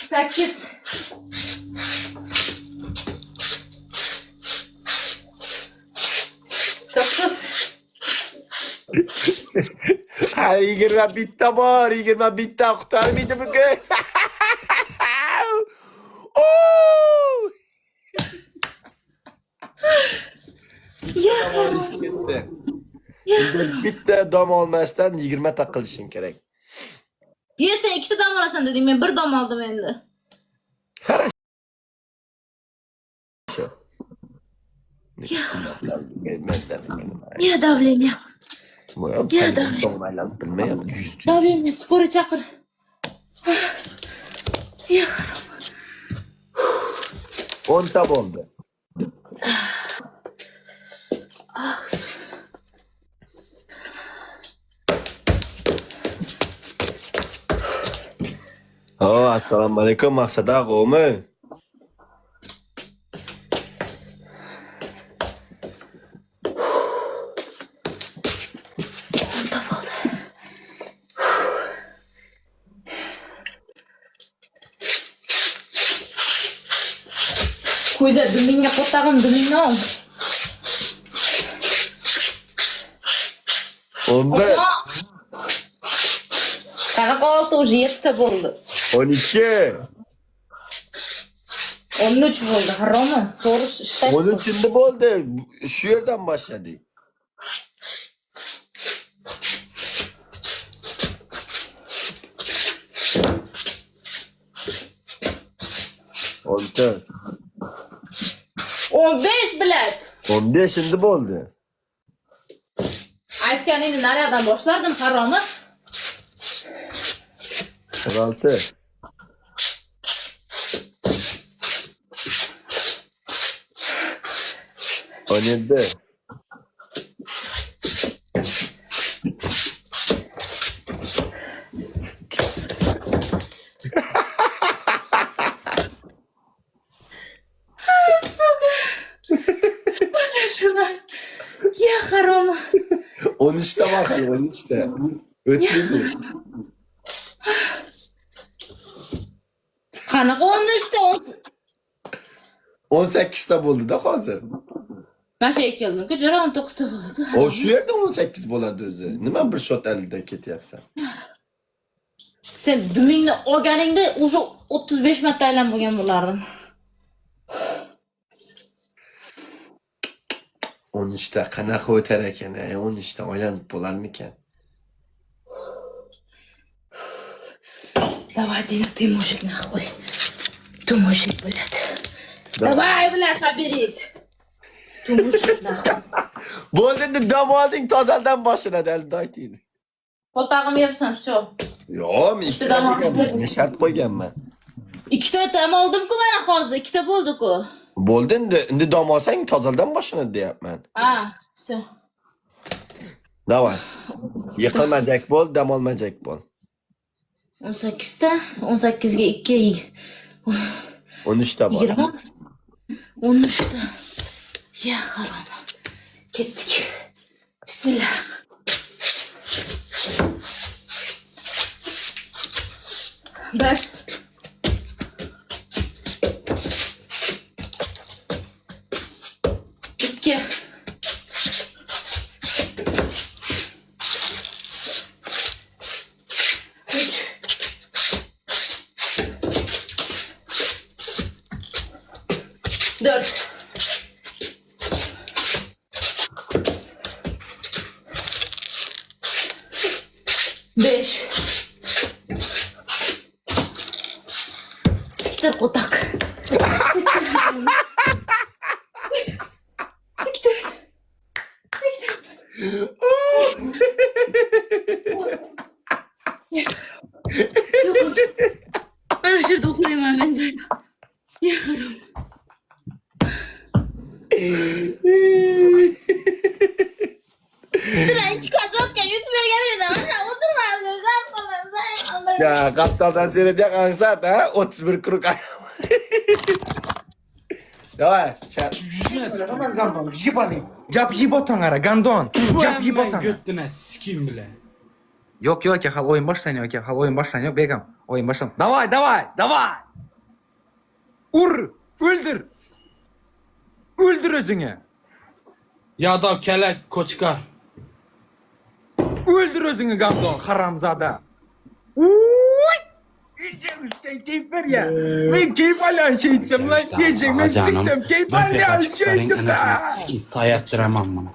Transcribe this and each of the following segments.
8. 9. Hali 21 bor, 21 qutqarmaydi bugun. Oo! Ya harom. Ketdi. Endi bitta dam olmasdan 20 ta qilishing kerak. Ye sen ikkita dam olasan deding, men bir dam oldim endi. Хорошо. Ya давление. Ya da. Aylanib bilmayapti. 100 Давление, скорый chaqir. Ya harom. 10 ta bo'ldi. Ah. O, assalomu alaykum Maqsad og'omi. O'nta bo'ldi. Ko'za dumingga qo'tag'im, dumingni ol. 11, Qanaqa olti уже yettita bo'ldi. 12, 13 bo'ldi, haromi? To'g'ri ishlash. 13 endi bo'ldi. Shu yerdan boshladik. 14, 15 bilat. 15 endi bo'ldi. Aytganingni nariyoqdan boshlardim, haromi? 16. 17. Ya haromi. 13 ta bor hali, 13 ta. O'tmaydi. Qanaqa 13 ta? 18 ta bo'ldi-da hozir. Mana shu yerga keldim-ku, jo'ra 19 ta bo'ldi-ku. O shu yerda 18 bo'ladi o'zi. Nima bir shot 50 dan ketyapsan? Sen dumingni olganingda уже 35 marta aylanib bo'lgan bo'lardim. 13 ta qanaqa o'tar ekan? Ey, 13 ta aylanib bo'larmikan? Давай, Дина, ты мужик, нахуй. Ты мужик, блядь. Давай, блядь, соберись. Ты мужик, нахуй. Bo'ldi, endi dam olding, tozadan boshlanadi, hali daytini. Qo'tag'im yebsan, всё. Yo'q, men ikkita Ikkita dam deganman, men shart qo'yganman. Ikkita dam oldim-ku mana hozir, ikkita bo'ldi-ku. Bo'ldi endi, endi dam olsang tozadan boshlanadi deyapman. Ha, всё. Давай. Yiqilmajak bo'l, dam olmajak bo'l. 18 ta, 18 ga 2 13 ta bor. 20 13 ta. Ya harom. Ketdik. Bismillah. Bir. Ikki. Uch. Dört. Besh. Siktir qo'taq. Siktir. Siktir. Yo'q. Mana shu yerda uxlayman men Zaynab. Ya harom. Sizlar ikki kachotga yutib bergan edim. Mana o'tirmadim. Zar qildim. Ya, qaptaldan seyredyak angsat, ha? 31 kruг. Давай, shart. Gandon, ебаный. Gap ебotangara, gandon. Gap ебotangara. Götüne sikim bile. Yok yok aka, hali o'yin boshlanıyor aka, hali o'yin boshlanıyor begim. O'yin boshlan. Давай, давай, давай. Ur, o'ldir. O'ldir o'zingni. Yadav kelak koçkar. O'ldir o'zingni гандон, haromzoda. Uy! Sen keyif ver ya. Men keyif alyan şey içsem lan diyeceğim. Ben siksem keyif alyan şey içsem. Sikin sayattıramam bana.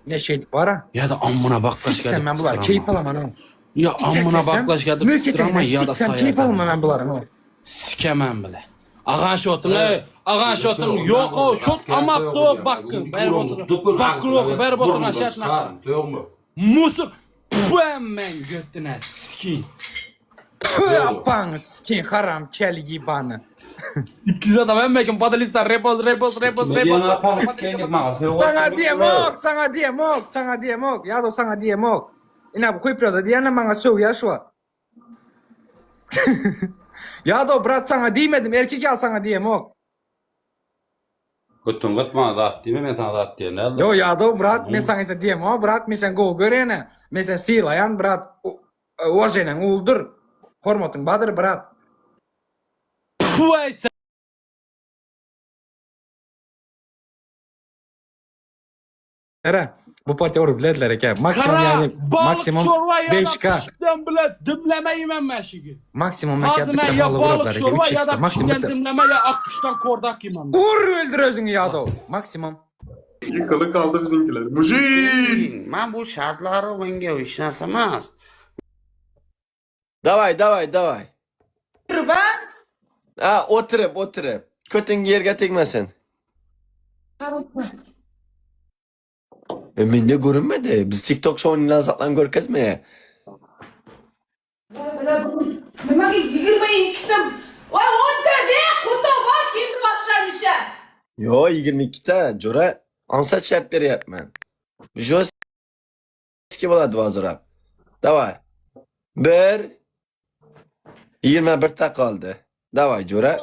Ne şey var ha? Ya da amına baklaş Siksem ben bular keyif alamam ha. Ya amına baklaş gelip Mülk kıstırama etegine ya da siksem keyif alamam ben buların ha. Sikemem bile. Ağan şotun ey, ağan şotun yok o şot ama do bakın ber otur. Bakın yok ber otur aşağı Musur hemen götüne sikin. Tüh apan sikin haram kel yibanı. 200 adam hemen padalista repoz repoz repoz repoz. Sana diyemok, sana diyemok, sana diyemok. Ya da sana diyemok. İna bu kuyproda diyene bana söv ya şu an. Ya da brat sana diyemedim, erkek al sana diyemok. Götün kırpma zat değil mi? Ben sana zat diye. Ne Yo ya da brat, men sana ise diyemok, brat, men sen go görene. Men sen silayan brat, ojenin uldur. Hormatın badır brat. Puh ey sen. Era, bu partiya urib biladilar ekan. Maksimum Kara yani balık maksimum çorba ya da 5K. pişikten bile dimleme yemem ben şimdi. Maksimum aka Ağzına bitta ya balla balık uradilar ekan. çorba 3 ya xda da maksimum pişikten bitta. dimleme ya akkuştan kordak yemem. ben. Ur öldür özünü ya da. Maksimum. Yıkılı kaldı bizimkiler. Mujik! Man bu shartlari menga hech narsa emas. Давай, давай, давай. O'tirib, ha? Ha, o'tirib, o'tirib. Ko'ting yerga tegmasin. E, menda ko'rinmadi. Biz TikTok shouning lazzatlarini ko'rkazma. Nimaga 22 ta? Voy 10 ta de, xudo bosh endi boshlanishi. Yo, 22 ta, jo'ra. Ansat shart beryapman. Жесткий bo'ladi hozir. Давай. 1 21 ta qoldi. Давай, jo'ra.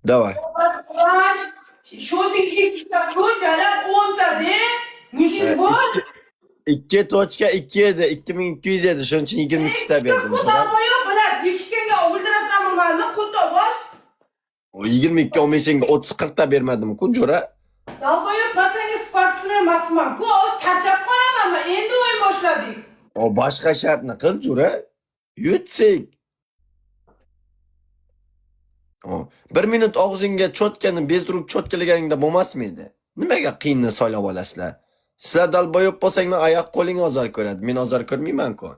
Давай. Bosh, sho'ti 2 ta ko'chalar 10 ta de. Mujik bo'l. 2.2 edi, 2200 edi. Shuning uchun 22 ta berdim. Xudo Jo'ra. yo'q biladi. 2 kunga o'ldirasan mani, xudo bosh. O 22 olmay senga 30-40 ta bermadim-ku, jo'ra. Dalboyob masenga sportsmen emasman. Ku oz charchab qolaman men. Endi o'yin boshladik. O boshqa shartni qil, jo'ra. Yutsak. O, bir minut og'zingga cho'tkani без рук cho'tkalaganingda bo'lmasmidi? Nimaga qiyinni saylab olasizlar? Sizlar долбоёб bo'lsanglar oyoq qo'ling ozor ko'radi. Men ozor ko'rmayman-ku.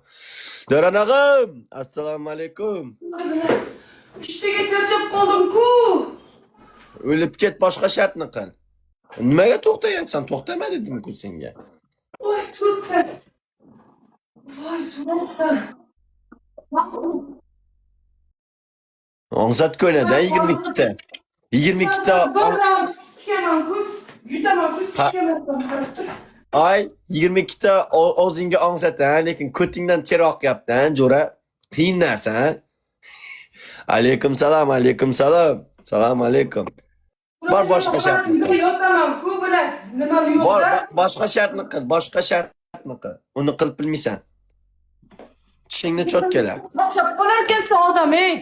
Davron og'im, assalomu alaykum. Uchtaga charchab qoldim-ku. O'lib ket, boshqa shartni qil. Nimaga to'xtayapsan? To'xtama dedim-ku senga. Voy to'rtta. Voy suratsan. Og'zat ko'radi, 22 ta. 22 ta Bir raund sikaman-ku, yutaman-ku, Ha. sikaman. Qarab tur. Ay, 22 ta og'zingga ongsat, ha, lekin ko'tingdan ter oqyapti, ha, jo'ra. Qiyin narsa, ha. Alaykum salom, alaykum salom. Salom alaykum. Bor boshqa shartni qil. Yotaman-ku, biladi. Nimam yo'q. Bor boshqa shartni qil, boshqa shartni qil. Uni qilib bilmaysan. Tishingni cho'tkala. Charchab qolar ekansan odam, ey.